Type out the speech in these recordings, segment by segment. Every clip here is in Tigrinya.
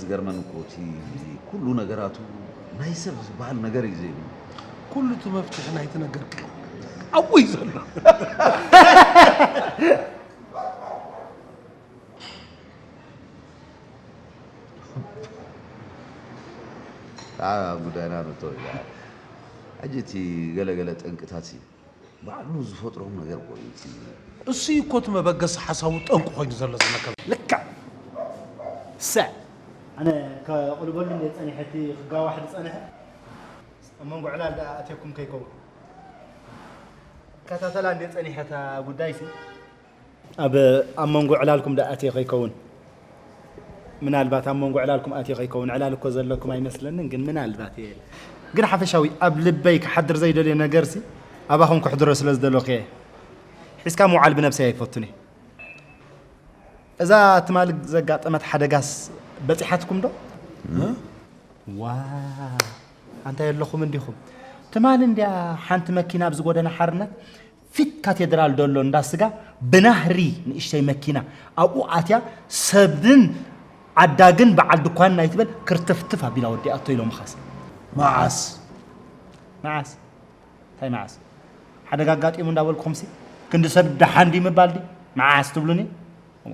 ዝገርመን እኮ እቲ ኩሉ ነገራቱ ናይ ሰብ ዝበሃል ነገር እዩ ዘይብሉ። ኩሉ እቲ መፍትሒ ናይቲ ነገር ኣብኡ እዩ ዘሎ። ኣብ ጉዳይና ንእቶ። ሕጂ እቲ ገለገለ ጠንቅታት እዩ ባዕሉ ዝፈጥሮም ነገር ኮይኑ እቲ እሱ እዩ እኮ እቲ መበገሲ ሓሳቡ ጠንቁ ኮይኑ ዘሎ ዝመከ ልክዕ። ሰዕ ኣነ ከቕልበሉ እንደ ጸኒሐ እቲ ክጋዋሕ ዝጸንሐ ኣብ መንጎ ዕላል ደኣ ኣትየኩም ከይከውን እከታተላ እንደ ጸኒሐ እታ ጉዳይ ሲ ኣብ ኣብ መንጎ ዕላልኩም ደኣ ኣትየ ከይከውን ምናልባት ኣብ መንጎ ዕላልኩም ኣትየ ከይከውን ዕላል እኮ ዘለኩም ኣይመስለንን ግን ምናልባት እየ ግን ሓፈሻዊ ኣብ ልበይ ክሓድር ዘይደልዮ ነገርሲ ኣባኹም ክሕድሮ ስለ ዝደለኹ እየ ሒዝካ ምውዓል ብነብሰይ ኣይፈቱን እየ እዛ ትማሊ ዘጋጠመት ሓደጋስ በፂሓትኩም ዶ? ዋ ኣንታይ ኣለኹም እንዲኹም ትማሊ እንዲያ ሓንቲ መኪና ኣብዚ ጎደና ሓርነት ፊት ካቴድራል ደሎ እንዳ ስጋ ብናህሪ ንእሽተይ መኪና ኣብኡ ኣትያ ሰብን ዓዳግን በዓል ድኳን ናይ ትበል ክርትፍትፍ ኣቢላ ወዲኣቶ ኢሎም ኻስ መዓስ መዓስ እንታይ መዓስ ሓደጋ ኣጋጢሙ እንዳበልኩኹምሲ ክንዲ ሰብ ደሓን ድዩ ምባል ድዩ መዓስ ትብሉኒ እዋ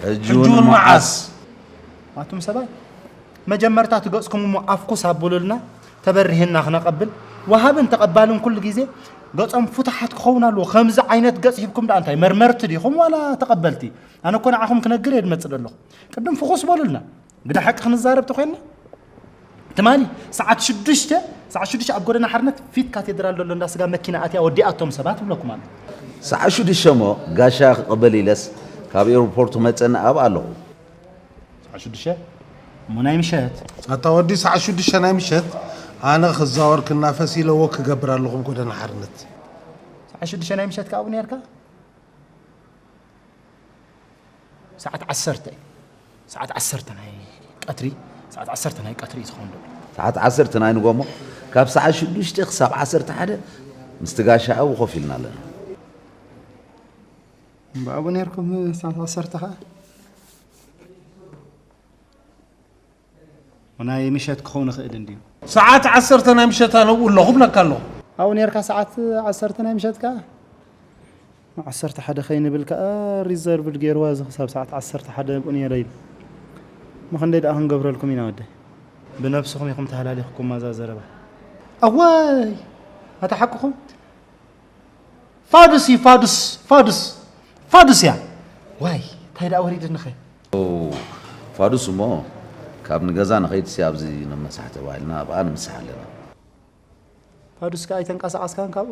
ሕጂ እውን እውን መዓስ? መዓስ ኣቱም ሰባት መጀመርታ ትገጽኩም እሞ ኣፍኩስ ኣብሉልና ተበሪህና ክነቐብል ወሃብን ተቐባልን ኩሉ ግዜ ገጾም ፍቱሓት ክኸውን ኣለዎ ከምዚ ዓይነት ገጽ ሂብኩም ደኣ እንታይ መርመርቲ ዲኹም ዋላ ተቐበልቲ ኣነ እኮ ንዓኹም ክነግር እየ ድመጽእ ዘለኹ ቅድም ፍኹስ በሉልና ግዳ ሓቂ ክንዛረብ ተኾይንና ትማሊ ሰዓት ሽዱሽተ ሰዓት ሽዱሽተ ኣብ ጎደና ሓርነት ፊት ካቴድራል ዘሎ እንዳ ስጋ መኪና ኣትያ ወዲኣቶም ሰባት ይብለኩም ኣሎ ሰዓት ሽዱሽተ እሞ ጋሻ ክቕበል ኢለስ ካብ ኤርፖርት ክመጸኒ ኣብ ኣለኹ። ሰዓት ሽዱሽተ እሞ ናይ ምሸት ኣታ ወዲ ሰዓት ሽዱሽተ ናይ ምሸት ኣነ ክዛወር ክናፈስ ኢለ ወክ ክገብር ኣለኹ ኣብ ጎደና ሓርነት። ሰዓት ሽዱሽተ ናይ ምሸት ከኣ ኣብኡ ነርካ? ሰዓት ዓሰርተ እዩ። ሰዓት ዓሰርተ ናይ ቀትሪ ሰዓት ዓሰርተ ናይ ቀትሪ እዩ ዝኸውን ዘሎ። ሰዓት ዓሰርተ ናይ ንጎ እሞ ካብ ሰዓት ሽዱሽተ ክሳብ ዓሰርተ ሓደ ምስቲ ጋሻ ኣብኡ ኮፍ ኢልና ኣለና። እምበኣቡ ነርኩም ሰዓት ዓሰርተ ኸዓ ናይ ምሸት ክኸውን ይኽእል እንድዩ። ሰዓት ዓሰርተ ናይ ምሸት ኣነ ኣብኡ ኣለኹ እብለካ ኣለኹ። ኣብኡ ነርካ ሰዓት ዓሰርተ ናይ ምሸት ከኣ ዓሰርተ ሓደ ከይንብል ከኣ ሪዘርቭድ ገይርዋ እዚ ክሳብ ሰዓት ዓሰርተ ሓደ ኣብኡ ነይረ ኢሉ። እሞ ክንደይ ደኣ ክንገብረልኩም ኢና ወደይ። ብነብስኹም ኢኹም ተሃላሊኽኩማ እዛ ዘረባ። ኣዋይ ኣታ ሓቅኹም። ፋዱስ እዩ ፋዱስ ፋዱስ ፋዱስ እያ ዋይ እንታይ ደኣ ወሪድንኸ ፋዱስ እሞ ካብ ንገዛ ንኸይድሲ ኣብዚ ንመሳሕ ተባሂልና ኣብኣ ንምሳሕ ኣለና ፋዱስ ከኣ ኣይተንቀሳቐስካን ካብኡ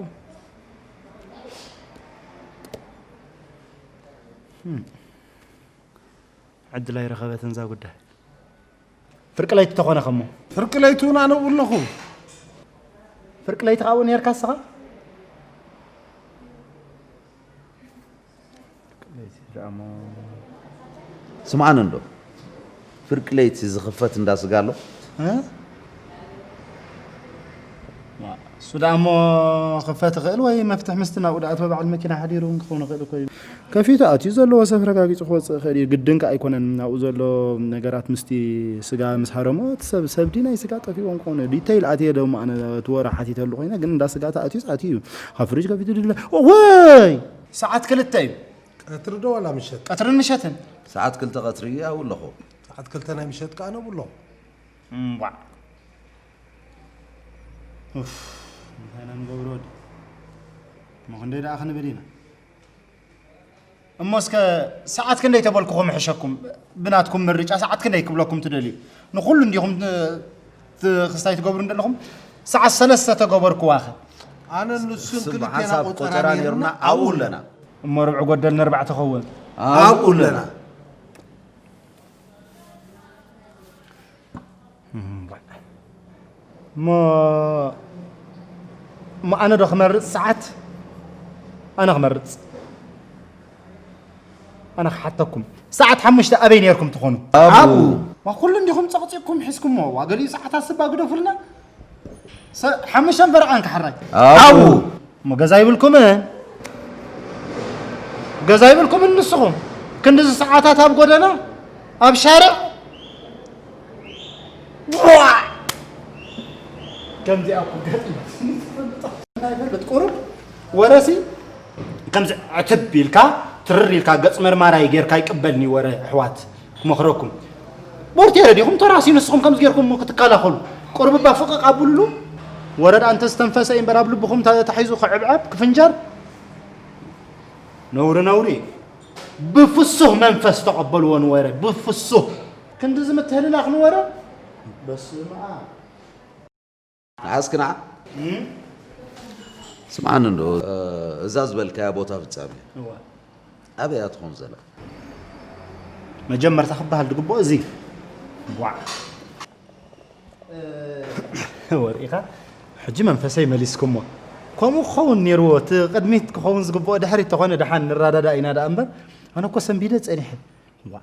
ዕድል ኣይረኸበትን እዛ ጉዳይ ፍርቂ ለይቲ ተኾነ ከሞ ፍርቂ ለይቲ እውን ኣነ ኣብኡ ኣለኹ ፍርቂ ለይቲ ካብኡ ነርካ እስኻ ስምዓኒ እንዶ ፍርቂ ለይቲ ዝኽፈት እንዳ ስጋ ኣሎ እሱ ደኣ እሞ ክፈት ይኽእል ወይ መፍትሕ ምስቲ ናብኡ ደኣ እቶ በዓል መኪና ሓዲሩ እውን ክኸውን ይኽእል እኮ እዩ ከፊቱ ኣትዩ ዘለዎ ሰብ ረጋጊጹ ክወጽእ ይኽእል እዩ ግድን ከኣ ኣይኮነን ናብኡ ዘሎ ነገራት ምስቲ ስጋ ምስ ሃረሞ እቲ ሰብ ሰብ ድዩ ናይ ስጋ ጠፊእዎም ክኾኑ ዲተይል ኣትየ ደሞ ኣነ እቲ ወረ ሓቲተሉ ኮይነ ግን እንዳ ስጋ ተኣትዩስ ኣትዩ እዩ ካብ ፍሪጅ ከፊቱ ድለ ወይ ሰዓት ክልተ እዩ ቀትሪ ዶ ዋላ ምሸት ቀትርን ምሸትን ሰዓት ክልተ ቀትሪ ኣብኡ ኣለኹ ሰዓት ክልተ ናይ ምሸት ከኣ ነብኡ ኣለኹ እምቧዕ ኡፍ እንታይ ኢና ንገብሮ ወዲ እሞ ክንደይ ደኣ ክንብል ኢና እሞ እስከ ሰዓት ክንደይ ተበልኩኹም ይሕሸኩም ብናትኩም ምርጫ ሰዓት ክንደይ ክብለኩም ትደልዩ ንኹሉ እንዲኹም ክስታይ ትገብሩ እንደለኹም ሰዓት ሰለስተ ተገበርኩዋኸ ኣነ ንሱን ክልቴና ቆጸራ ነይሩና ኣብኡ ኣለና እሞ ርብዒ ጎደል ንርባዕ ተኸውን ኣብኡ ኣለና እሞ እሞ ኣነ ዶ ክመርፅ ሰዓት ኣነ ክመርፅ ኣነ ክሓተኩም ሰዓት ሓሙሽተ ኣበይ ነርኩም ትኾኑ ኣብኡ ዋ ኩሉ እንዲኹም ፀቕፂቕኩም ሒዝኩሞ ዋ ገሊኡ ሰዓታት ስባ ግደፉልና ሓሙሽተን ፈረቓን ክሓራይ ኣብኡ እሞ ገዛ ይብልኩምን ገዛ ይብልኩምን ንስኹም ክንድዚ ሰዓታት ኣብ ጎደና ኣብ ሻርዕ ከምዚኣ እኮ ገጢማ ትፈልጥ። ናይ ፈልጥ ቁሩብ ወረሲ ከምዚ ዕትብ ኢልካ ትርር ኢልካ ገጽ መርማራይ ጌርካ ይቅበልኒ ወረ ኣሕዋት ክመኽረኩም። ቦርቴረ ዲኹም ተራሲ ንስኹም ከምዚ ጌርኩም ክትከላኸሉ ቁርብባ ፍቕቕ ኣብሉሉ። ወረዳ እንተ ዝተንፈሰ እምበር ኣብ ልብኹም ተታሒዙ ክዕብዓብ ክፍንጀር ነውሪ ነውሪ። ብፍሱህ መንፈስ ተቐበልዎ ንወረ ብፍሱህ ክንዲ ዝምትህልላኽ ንወረ። በስመ ኣብ። ንዓስክና ስምዓኒ እንዶ፣ እዛ ዝበልካያ ቦታ ፍጻሜ ኣበይ እያ ትኾን ዘላ? መጀመርታ ክበሃል ዝግብኦ እዚ ዋዕ ወርኢኻ ሕጂ መንፈሰይ መሊስኩሞ። ከምኡ ክኸውን ነይርዎ፣ እቲ ቅድሚት ክኸውን ዝግብኦ ድሕሪት ተኾነ ደሓን ንረዳዳእ ኢና ደኣ እምበር፣ ኣነ እኮ ሰንቢደ ጸኒሐ። ዋ፣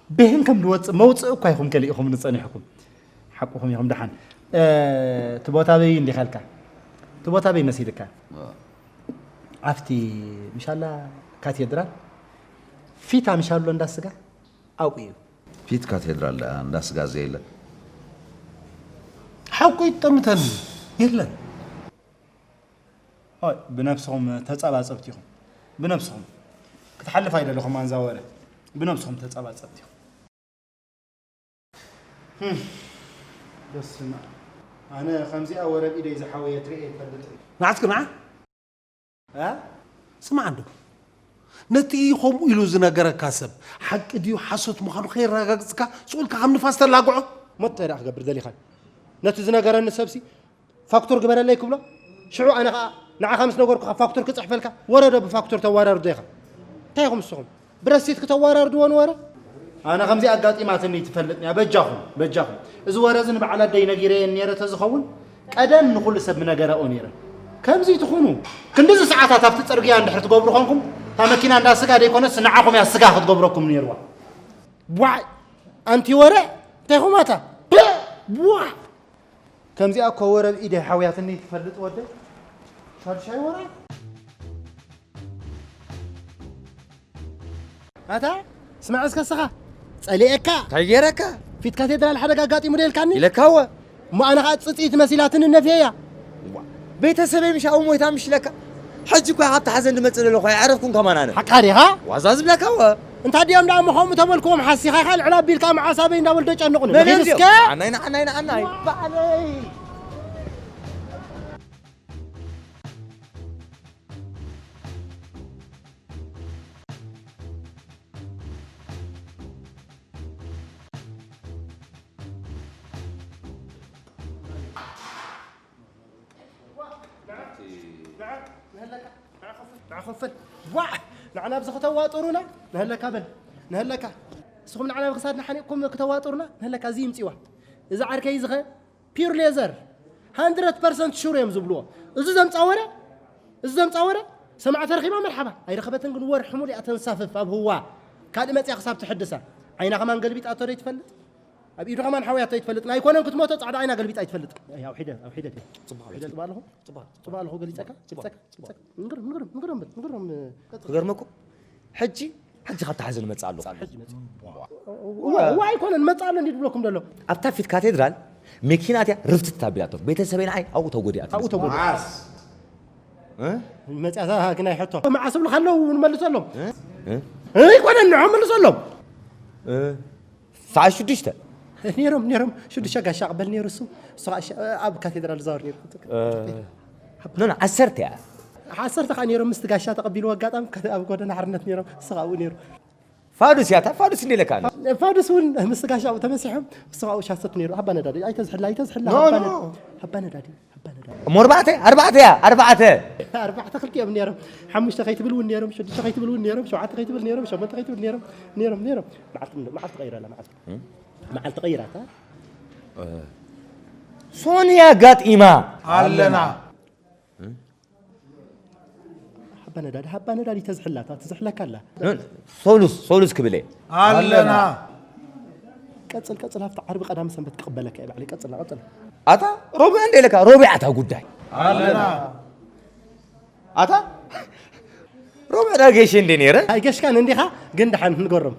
ቤህን ከም ዝወፅእ መውፅእ እኳ ኢኹም ከሊእኹም ንፀኒሕኩም። ሓቁኹም ኢኹም ደሓን። እቲ ቦታ በይ እንዲኻ ኢልካ? እቲ ቦታ በይ መሲልካ? ኣብቲ ምሻላ ካቴድራል ፊታ ምሻሎ እንዳ ስጋ ኣብኡ እዩ። ፊት ካቴድራል ደኣ እንዳ ስጋ ዘየለ። ሓቁ ይጠምተኒ የለን። ብነብስኹም ተፀባፀብቲ ኢኹም። ብነብስኹም ክትሓልፍ ኣይደለኹም ኣንዛ ወረ። ብነብስኹም ተፀባፀብቲ ኢኹም። በስመ ኣብ። ኣነ ከምዚኣ ወረ ብኢደይ ዝሓወየት ርእየ ይፈልጥ። ንዓትክ ንዓ እ? ስማዕ እንዶ፣ ነቲ ከምኡ ኢሉ ዝነገረካ ሰብ ሓቂ ድዩ ሓሶት ምዃኑ ከየረጋግጽካ ስቕ ኢልካ ከም ንፋስ ተላግዖ። እሞ እንታይ ደኣ ክገብር ደሊኻ? ነቲ ዝነገረኒ ሰብሲ ፋክቱር ግበረለይ ክብሎ፣ ሽዑ ኣነ ኸኣ ንዓኻ ምስ ነገርኩኻ ፋክቱር ክጽሕፈልካ፣ ወረዶ ብፋክቱር ተወራርዶ ኢኻ። እንታይ ኢኹም ንስኹም? ብረሲት ክተወራርድዎ ንወረ? ኣነ ከምዚ ኣጋጢማትኒ ትፈልጥንያ። በጃኹም በጃኹም፣ እዚ ወረ እዚ ንበዓል ኣደይ ነጊረየን ነይረ ተዝኸውን ቀደም ንኹሉ ሰብ ምነገረኦ ነይረ። ከምዚ ትኹኑ፣ ክንድዚ ሰዓታት ኣብቲ ጽርግያ እንድሕር ትገብሩ ኾንኩም፣ እታ መኪና እንዳ ስጋ ደይኮነስ ንዓኹም እያ ስጋ ክትገብረኩም ነይርዋ። ዋይ ኣንቲ ወረ እንታይ ኹማታ? ዋይ ከምዚኣ እኮ ወረ ብኢደይ ሓውያትኒ ትፈልጥ ወደይ። ሻዱሻይ ወረ ኣታ ስማዕ እስከ ስኻ ጸሊኤካ እንታይ ገይረካ? ፊት ካቴድራል ሓደጋ ኣጋጢሙ ዶ ኢልካኒ? ኢለካወ። እሞ ኣነ ኸኣ ጽጽኢት መሲላትኒ ነፍየያ። ቤተሰበይ ምሽ ኣብኡ ሞይታ ምሽ ኢለካ። ሕጂ እኳ ካብ ተሓዘን ዝመጽእ ዘለኹ ኣይዓረፍኩን ከማን ኣነ። ሓቃ ዲኻ? ዋዛ ዝብለካወ። እንታ ድዮም ደኣ እሞ ከምኡ ተበልክዎም ሓሲኻ ኢኻ ልዕል ኣቢልካ መዓስ ኣበይ እንዳበሉ ደጨንቑኒ። መን እዮም መኺድ ድዮም? እስከ። ንዓናይ ንዓናይ ንዓናይ። ባዕለይ። ንዓ ኸፍል። ዋዕ! ንዓና ኣብዚ ከተዋጥሩና? ንሀለካ በል። ንሀለካ። ንስኹም ንዓና ብክሳድና ሓኒቕኩም ከተዋጥሩና? ንሀለካ እዚ ይምፂዋ። እዚ ዓርከይ እዚ ኸ ፒር ሌዘር ሃንድረድ ፐርሰንት ሹር እዮም ዝብልዎ። እዚ ዘምፃ ወረ እዚ ዘምፃ ወረ ሰማዕቲ ረኺባ መርሓባ ኣይረኸበትን ግን ወርሒ ሙሉእ እያ ተንሳፍፍ ኣብ ህዋ ካልእ መፅያ ክሳብ ትሕድሳ ዓይና ከማን ገልቢጣቶ ዶ ይትፈልጥ ኣብ ኢዱ ከማን ሓውያቶ ይትፈልጥ ኣይኮነን ክትሞቶ ፃዕዳ ዓይና ገልቢጣ ይትፈልጥ ኣውሒደ ኣውሒደ ጽባ ኣለኹ ጽባ ኣለኹ ገሊፀካ ገሊፀካ ንግርም ንግርም ንግርም ንግርም ክገርመኩም ሕጂ ሕጂ ካብ ተሓዘ ንመፅእ ኣለኹ እዋ ኣይኮነን መፅእ ኣሎ እንዲ ድብለኩም ዘሎ ኣብታ ፊት ካቴድራል መኪና እቲያ ርፍትት ኣቢላቶ ቤተሰበይ ንዓይ ኣብኡ ተጎዲኣ ኣብኡ ተጎዲኣ መፅያታ ግን ኣይሕቶ መዓስ ብሉ ከለዉ ንመልሰሎም ኣይኮነን ንዖ መልሰሎም ሰዓት ሽዱሽተ ነይሮም ነይሮም ሽዱሽተ ጋሻ ቅበል ነይሩ እሱ እሱ ኣብ ካቴድራል ዝዛወር ነይሩ ኖ ዓሰርተ እያ ዓሰርተ ከዓ ነይሮም ምስቲ ጋሻ ተቐቢሉ ኣጋጣሚ ኣብ ጎደና ሓርነት ነይሮም እሱ ካብኡ ነይሩ ፋዱስ እያ ፋዱስ እንደ ለካ ፋዱስ እውን ምስቲ ጋሻ ተመሲሖም እሱ ካብኡ ሻሰት ነይሩ ሃባ ነዳዲ ኣይተዝሕላ ኣይተዝሕላ ሃባ ነዳዲ እሞ ኣርባዕተ ኣርባዕተ እያ ኣርባዕተ ኣርባዕተ ክልቲኦም ነይሮም ሓሙሽተ ከይትብል እውን ነይሮም ሽዱሽተ ከይትብል እውን ነይሮም ሸውዓተ ከይትብል ነይሮም ሸሞንተ ከይትብል ነይሮም ነይሮም ነይሮም መዓልቲ መዓልቲ ቀይራ ኣላ መዓልቲ መዓልቲ ቀይራታ ሶኒ ኣጋጢማ ኣለና ሓባ ነዳዲ ሓባ ነዳዲ ተዝሕላታ ትዝሕለካ ኣላ ሶሉስ ሶሉስ ክብል እየ ኣለና ቀጽል ቀጽል ኣብቲ ዓርቢ ቀዳሚ ሰንበት ክቕበለካ እየ ባዕለይ ቀጽልና ቀጽል ኣታ ሮብዕ እንደ ኢለካ ሮብዕ ኣታ ጉዳይ ኣለና ኣታ ሮብዕ ዳ ገሽ እንደ ነይረ ኣይገሽካን እንዲኻ ግን ደሓን ንገሮም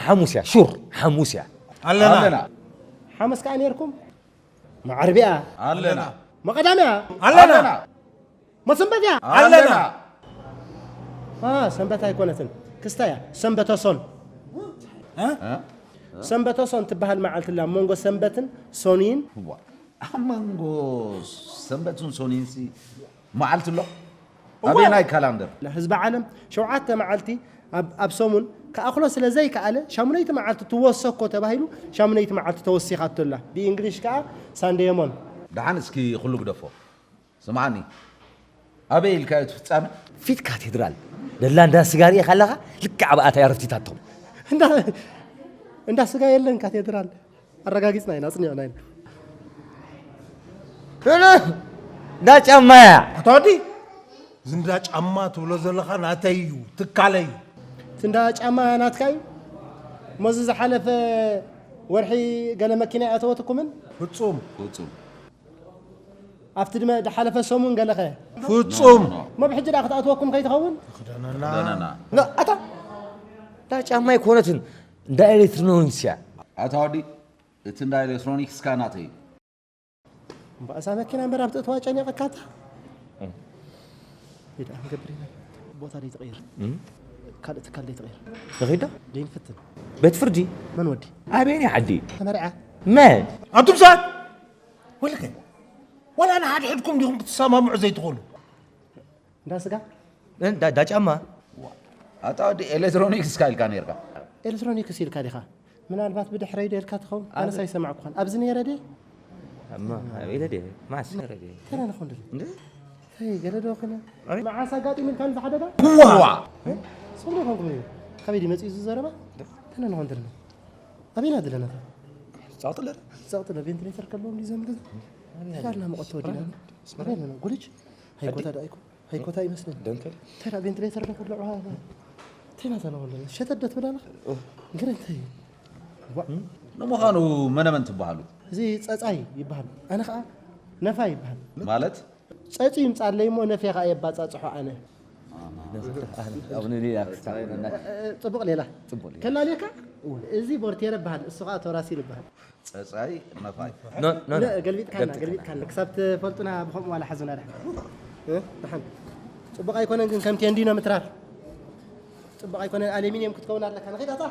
ሓሙስ እያ ሹር ሓሙስ እያ ኣለና ሓሙስ ከዓ ነርኩም መዓርቢያ ኣለና መቐዳምያ ኣለና። መሰንበት እያ። ኣለና። አ፣ ሰንበት ኣይኮነትን። ክስታይ እያ። ሰንበተ ሶን። እ? ሰንበተ ሶን ትበሃል መዓልቲ ኣላ። ኣብ መንጎ ሰንበትን ሶኒን። እዋ። ኣብ መንጎ ሰንበትን ሶኒንሲ መዓልቲ ኣሎ? እዋ። ኣበየናይ ካላንደር? ህዝቢ ዓለም ሸውዓተ መዓልቲ ኣብ፣ ኣብ ሰሙን ክኣኽሎ ስለ ዘይከኣለ፣ ሻሙነይቲ መዓልቲ ትወሰኮ ተባሂሉ፣ ሻሙነይቲ መዓልቲ ተወሲኻቶ ኣላ። ብእንግሊሽ ከኣ ሳንደይ ሞን። ደሓን እስኪ ኩሉ ግደፎ። ስምዓኒ፣ ኣበይ ኢልካዮ እቲ ፍጻመ? ፊት ካቴድራል ደላ እንዳ ስጋ ርኢኻ ኣለኻ? ልክዕ ኣብኣ እታ እያ ረፍቲታቶም። እንዳ፣ እንዳ ስጋ የለን ካቴድራል። ኣረጋጊጽና ኢና፣ ኣጽኒዕና ኢና። እነ እንዳ ጫማ እያ። ኣታ ወዲ፣ እዚ እንዳ ጫማ ትብሎ ዘለኻ ናተይ እዩ፣ ትካለይ እዩ። እቲ እንዳ ጫማ ናትካ እዩ? እሞ እዚ ዝሓለፈ ወርሒ ገለ መኪና ኣየእተወትኩምን? ፍጹም። ፍጹም። ኣብቲ ድመ-፣ ድሓለፈ ሰሙን ገለኸ? ፍጹም። እሞ ብሕጂ ደኣ ክትኣትወኩም ከይትኸውን? ክደነና። ክደነና። ና፣ ኣታ፣ እንዳ ጫማ ኣይኮነትን፣ እንዳ ኤሌክትሮኒክስ እያ። ኣታ ወዲ፣ እቲ እንዳ ኤሌክትሮኒክስ ከኣ ናተይ እዩ። እምበኣሳ መኪና እምበር ኣብ ትእትዋ ጨኒቐካ ኣታ። እ። ሂድ፣ ኣንገብር ኢና። ቦታ ደይ ትቕይር? እም? ካልእ ትካል ደይ ትቕይር? ንኺድ ዶ? ደይ ንፍትን? ቤት ፍርዲ? መን ወዲ? ኣበየናይ ዓዲ? ተመርዓ? መን? ኣንቱም ሰባት! ወልከ፣ ዋላ ንሓድሕድኩም ዲኹም ክትሰማምዑ ዘይትኽእሉ? እንዳ ስጋ? እንዳ፣ እንዳ ጫማ? ኣታ ወዲ ኤሌክትሮኒክስ እካ ኢልካ ነይርካ። ኤሌክትሮኒክስ ኢልካ ዲኻ? ምናልባት ብድሕረይ ዶ ኢልካ ትኸውን? ኣነስ ኣይሰማዕኩኻን። ኣብዚ ነይረ ድየ? እማ፣ ኢለ ድየ? ማስ ነይረ ድየ? ከነ ንኹን ድል። እንደ? ተይ፣ ገለ ዶ ክነ? ኣይ። መዓስ ኣጋጢሙ ኢልካ ንዝሓደጋ? ክዋ! እ? ጽቡቕ ኮንኩም እዩ። ካበይ ድዩ መጺኡ እዚ ዘረባ? ተነ ንኹን ድል። ኣበይና ድለና? ጸቕጥለ። ጸቕጥለ፣ ቬንቲሌተር ከለዎም ድዩ ዘም ገዛ? ኣበይና ተጋድና ድለና? መቐት ተወዲና። ኣበይ ኣለና? ጉልጅ? ሃይኮታ ደኣይኩ? ሃይኮታ ይመስለኒ። ደንከል? ተራ ቬንቲሌተር ዶ ኩሉ ዑሃ? ተና ተና ወለ ሸተት ዶ ትብል ኣለኻ? ኦ። ግረ እንታይ? ዋ። ንምዃኑ መነመን ትበሃሉ? እዚ ጸጻይ ይበሃል። ኣነ ኸኣ ነፋ ይበሃል። ማለት? ጸጺ ይምጻለይ እሞ ነፌ ኸኣ የባጻጽሖ ኣነ። ኣብ ንሌላ ክስታል እ፣ እ፣ ጽቡቕ ሌላ። ጽቡቕ ሌላ። ከላልየካ? እዚ ቦርቴረ ይበሃል፣ እሱ ኸኣ ቶራሲን ይበሃል። ጸጻይ ነፋይ። ኖ፣ ኖ፣ ኖ። ነ-፣ ገልቢጥካና፣ ገልቢጥካና። ገልቢጥካና። ክሳብ ትፈልጡና ብኸምኡ ዋላ ሓዙና ድሓን። እ? ድሓን። ጽቡቕ ኣይኮነን ግን ከም ቴንዲኖ ምትራር። ጽቡቕ ኣይኮነን፣ ኣሉሚንየም ክትከውን ኣለካ። ንኺድ ኣታ።